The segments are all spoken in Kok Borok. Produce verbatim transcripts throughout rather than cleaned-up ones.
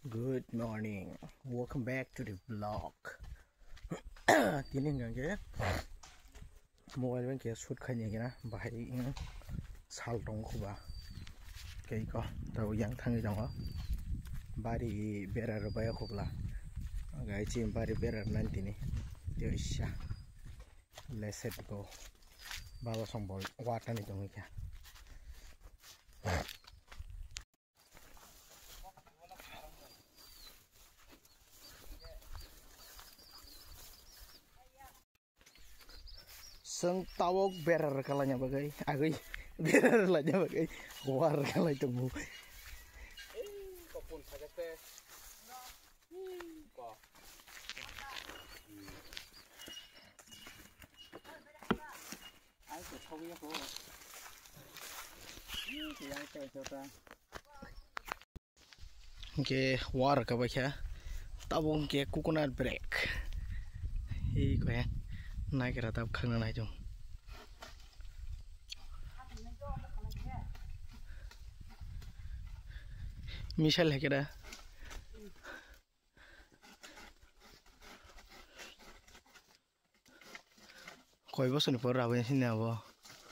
Good morning, welcome back to the vlog. Tini hwnkha khe mobile bai khe shoot khaini khe na bahai wng sal tongo khuba. Kei ko tabo yang thangwi tongo. Bari bera rwbai khobla. Gai chi bari bera nani tini. Tei sha. Let's go. Baba song bol watani tongwi kha. Chwng tabuk berar kalaina bagwi, agwi berar laina bagwi war kalai tongo. Hwnkhe war kabaikha, tabuk hwnkhe coconut break. Hei khe naikhe tabuk khangna nai chwng. Missile hai khe da. Koi bosor ni pore rabui sini abo.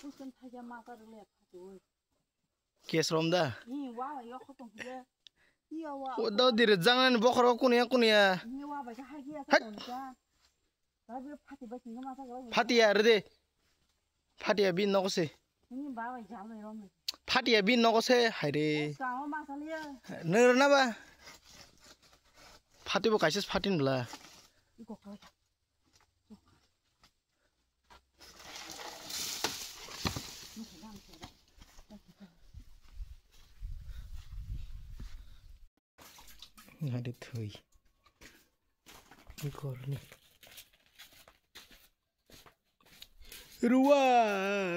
Kuchum thaja mata rwle phatwi. Kes rom da? Ni wa wa yo khotong hile. Iya wa. O do dire jangan bokhoro kunia kunia. Ni wa ba ja hai ya. Hai. Khotong ja. Ba be phati ba tinga mata ga. Phatiya rede. Phatiya bin nogo se. Ni ba wa ja le rom. Phatiya bin nogo se hai re. Ka o mata le. Nero na ba. Phati bo kaisa phatin bla. Iko ka. Nadi thwi. Gorni. Ruwa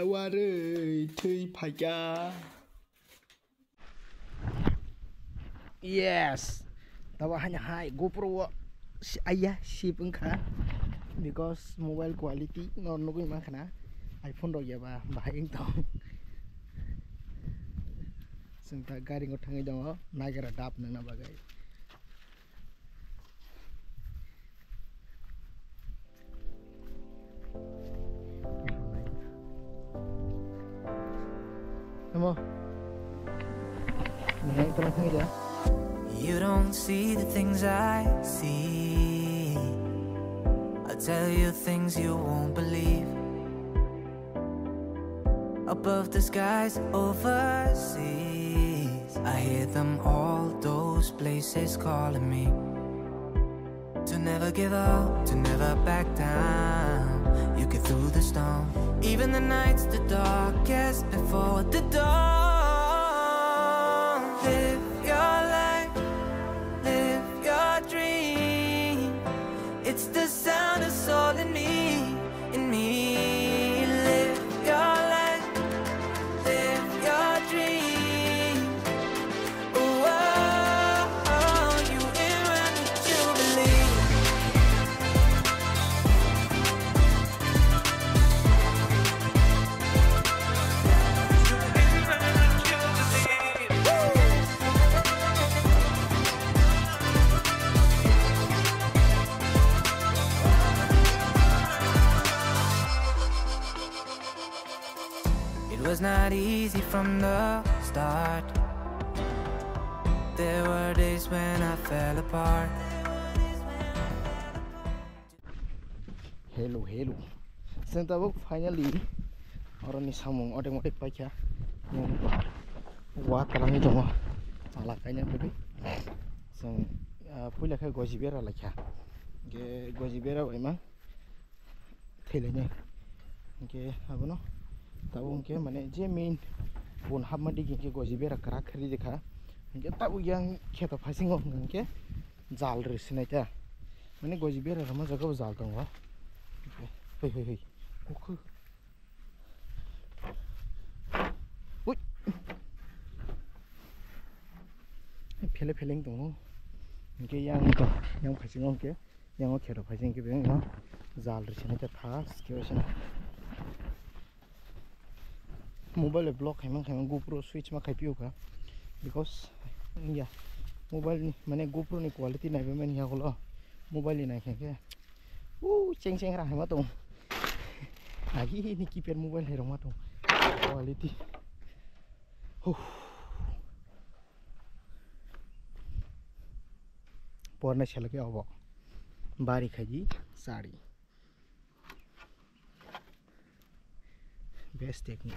warwi thwi phaikha. Yes. Tabo haino hai GoPro o si-, aiya, sip wngkha. Because mobile quality no nugwi mankha na. iPhone rok yaba bahai wng tong. Chwng ta gari o thangwi tongo, nagera dap nangna bagwi. Tamo. Nang tama thang ja. You don't see the things I see. I tell you things you won't believe. Above the skies, overseas, I hear them all, those places calling me. To never give up, to never back down. You get through the storm. Even the nights the darkest before the dawn. Live your life, live your dream. It's the sound of soul in me, in me. Live your life, live your dream. It was not easy from the start. There were days when I fell apart. Hello, hello. Chwng tabuk finally oroni samung otek motek paikha. Wa talangwi tongo. Chala kaina kwrwi. Chwng, ah, puila khe goji bera laikha. Ge goji bera bai ma. Thailainai. Hwnkhe abono tabuk hwnkhe mane je main bun hapma digi hwnkhe goji bera kwrak khe rijikha. Hwnkhe tabuk yang kheto phaisingo hwnkhe jal rw sinai ta. Mane goji bera rwma jagao jal tongo. Hoi, hoi, hoi. Kukhuk. Ui. Phele phele wng tongo. Hwnkhe yang to, yang phaisingo hwnkhe. Yang o kheto phaising khe beng no jal rw sini ta thas khe sini. Mobile block khaimang khaimang GoPro switch ma khai pio kha. Because wngya. Mobile ni, mane, GoPro ni quality naibai mani yagulo. Mobile ni naikhe khe. U cheng cheng ra hema tong. Agi ni keypad mobile hai rok ma tong. Quality. Huh. Pornai sela khe obo. Bari khaji sari. Best technique.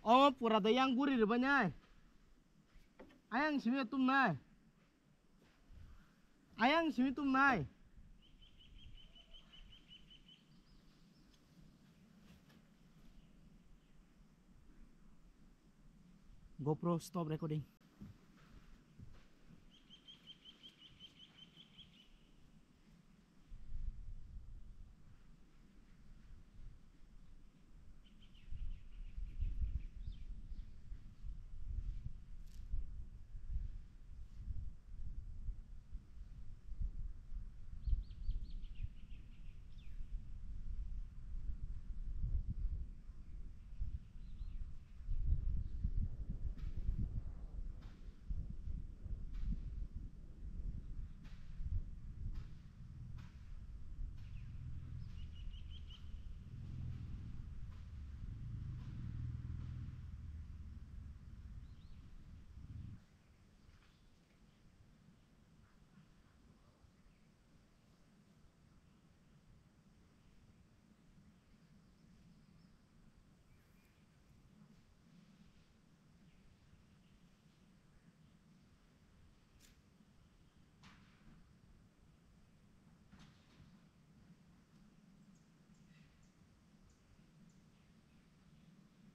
Omo pura da yang guri rwbainai. Ayang simi tumnai. Ayang simi tumnai. GoPro, stop recording.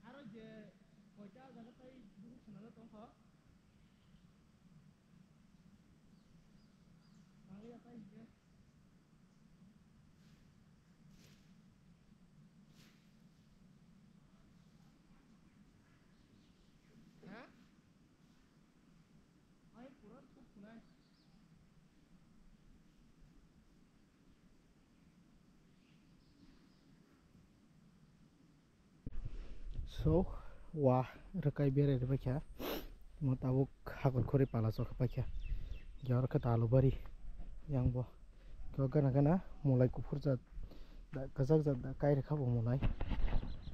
Aro je koita jaga tai bukuk swnamjak tongkho. Tangwi ya tai hwnkhe. Ha? Ai pura thuk khunai. So, wa rwkai berai rwbaikha. Mo tabuk hakor khorwi pala chokha paikha. Jor khe ta alu bari. Yang bo. Khe gana gana mulai kuphur jat. Da kwchak jat da kai rwkha bo mulai.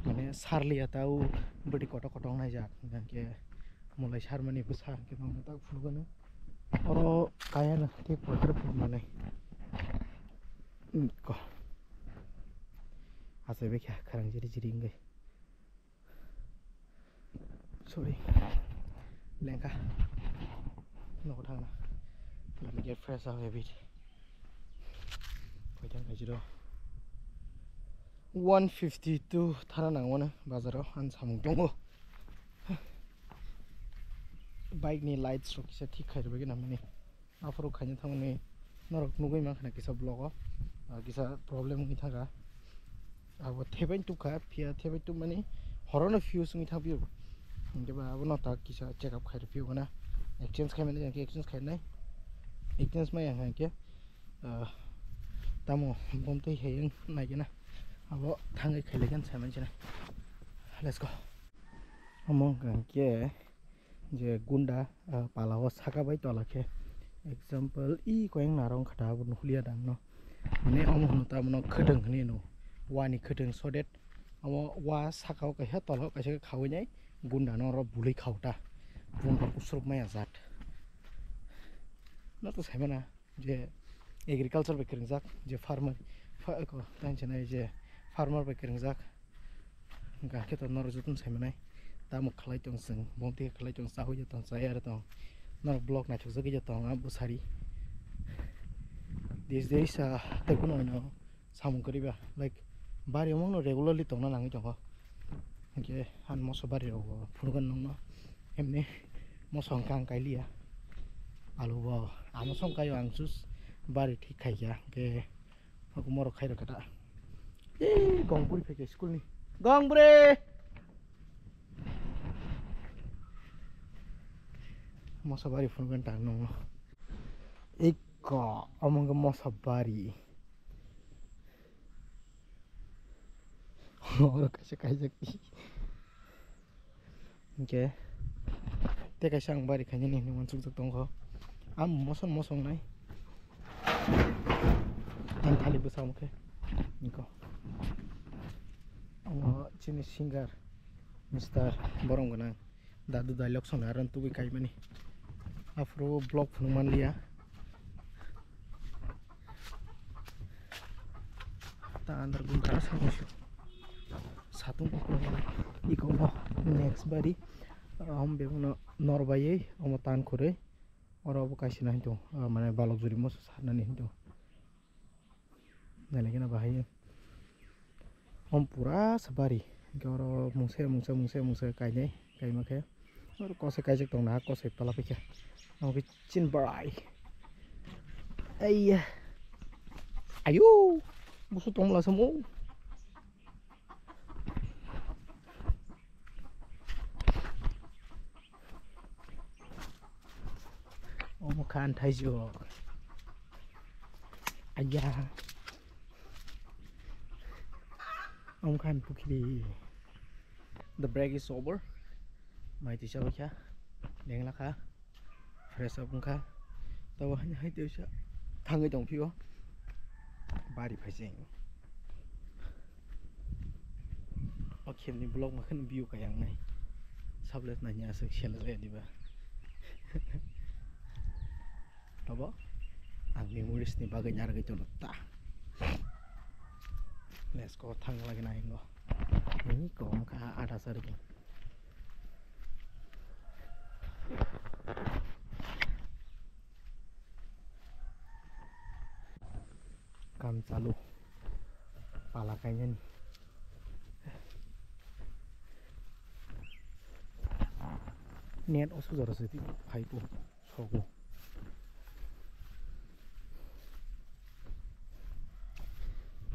Mane sarliya ta o bwtwi kotor kotor wngnai jak. Hwnkhe mulai sarmani bwsa hwnkhe tongkha tak phunukgano. Oro kayano tei poitro phunukmanai. Ko. Achai bai kha kharang jiri jiri wngwi. Sorry. Lengkha. Nogo thangna. Let me get fresh out a bit. Koitang khaijiro. One fifty two thana nangmano bazaro ang samung tongo. Bike ni lights rok kisa thik khairwbagwi nangmani. Aphuru khaina thangmani norok nugwi mankha na kisa vlog o, ah, kisa problem wngwi thangkha. Abo thebai tubkha, phiya thebai tubmani horono fuse wngwi thangphio. Hinkhe ba abono ta kisa check up khairwphio gana. Exchange khaimani hinkhe exchange khainai. Exchange maya hinkhe, ah, tamo bomtwi hai wng naigena. Abo thangwi khailaigena saimanchina. Let's go. Omo hinkhe je gunda, ah, pala o saka bai tola khe, example, i koyang narong kha ta abo nuhliya dang no. Mane omo hwnwi ta abono khwtwng hwnwi no, wani khwtwng, so that omo wa saka o kaisa tola o kaisa khe khawi nai gunda no oro bului khao ta. Bumung bo kusuruk maya jat. No to sai mana. Je agriculture bai kwrwngjak, je farmer, fa-, ko, tang chinai je farmer bai kwrwngjak. Hwnkha khe to norok jotono sai manai. Tamo khlai tong chwng, bomtwi khlai tong, chawi tong, chaya tong. Norok vlog naithokjagwi tong, a bwsari. These days, ah, tei kuno hwnwi samung kwrwi ba, like, bari omo no regularly tongna nangwi tongo. Hinkhe ang moso bari rogo phunukgwi nongno. Emni moso hwnkha ang kailiya. Alu bo amo song kaio ang sus bari thik khaikha. Hinkhe aku morok khairokha ta. Ee, gong bwrwi phaikha school ni. Gong bwrwi! Mosabari phunukgwi tang nung. Ikko, omo wngkha Mosabari. Oro kaisa kaijak di. Hingke, tei kaisa ang bari khainani hinwi uansukjak tongkho. Ang mosong mosong nai. Ang thali bwsa omo khe. Niko. Omo chini singer, Mister Borom Gwnang. Dadu dialogue song aron tubui kaimani. Aphuru vlog phunuk manliya. Ta andar gun kara sa musu. Satung koklo iko bo next bari. Am bebono norbayei omo tan khurui. Oro bo kaisina hintu, ah, mane balok juri moso sarnani hintu. Nailaikhe no bahai. Om pura se bari. Hingke oro mungsa, mungsa, mungsa, mungsa kainai, kaima khe. Oro kosoi kaijak tongna, kosoi pala paikha. Omo khe chin barai. Aiya. Ayo. Busu tongla samo. Omo khan thaijok. Aiya. Omo khan pukhiri. The break is over. Mai tisa baikha. Lengla kha. Fresh up wngkha. Tabo haino hai tei sa thangwi tongphio. Bari phaising. O khemni vlog ma kheno view kaya wngnai. Sables nanya aswk sela jaya diba. Tabo ang memories ni bagwi narwgwi tono ta. Let's go, thang lagi na hingo. Ni ko wngkha ada sari. Kam chalu. Pala kainani. Net oso jora se phaipo. Sogo.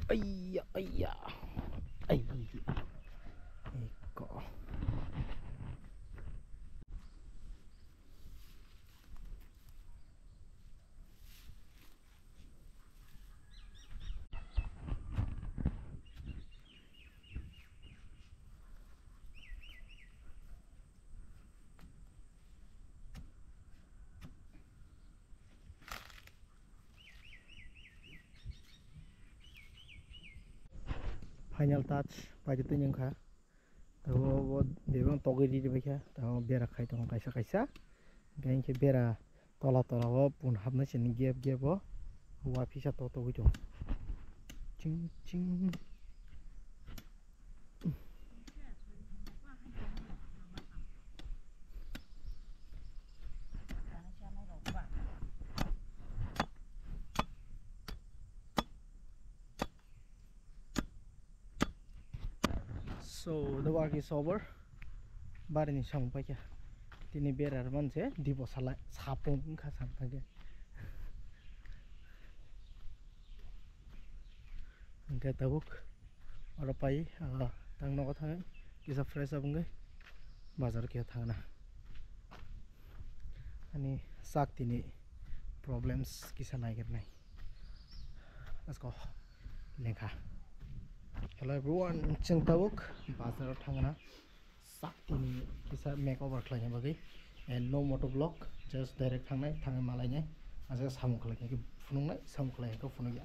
Aiya, aiya. Aiya. Eko. Final touch paidi twi wngkha. Tabo bo bebak togwi riri baikha. Tabo bera khai tongo kaisa kaisa. Hingke bera tola tola o pun hapnai sini gap gap o. Wa phisa to togwi tongo. Ching ching. So the work is over. Bari ni samung paikha. Tini berar manse dibo salai sapung wngkha sam thangkhe. Hingke tabuk oro pai, ah, tang nogo thangwi kisa fresh up wngwi bazar khe thangna. Ani sak tini problems kisa naigirnai. Let's go. Lengkha. Hello everyone, chwng tabuk bazar o thangna. Sak tini kisa makeover khlaina bagwi. And no moto vlog, just direct thangnai, thangwi malainai. Aja samung khlainai khe phunuknai, samung khlainai khe phunukya.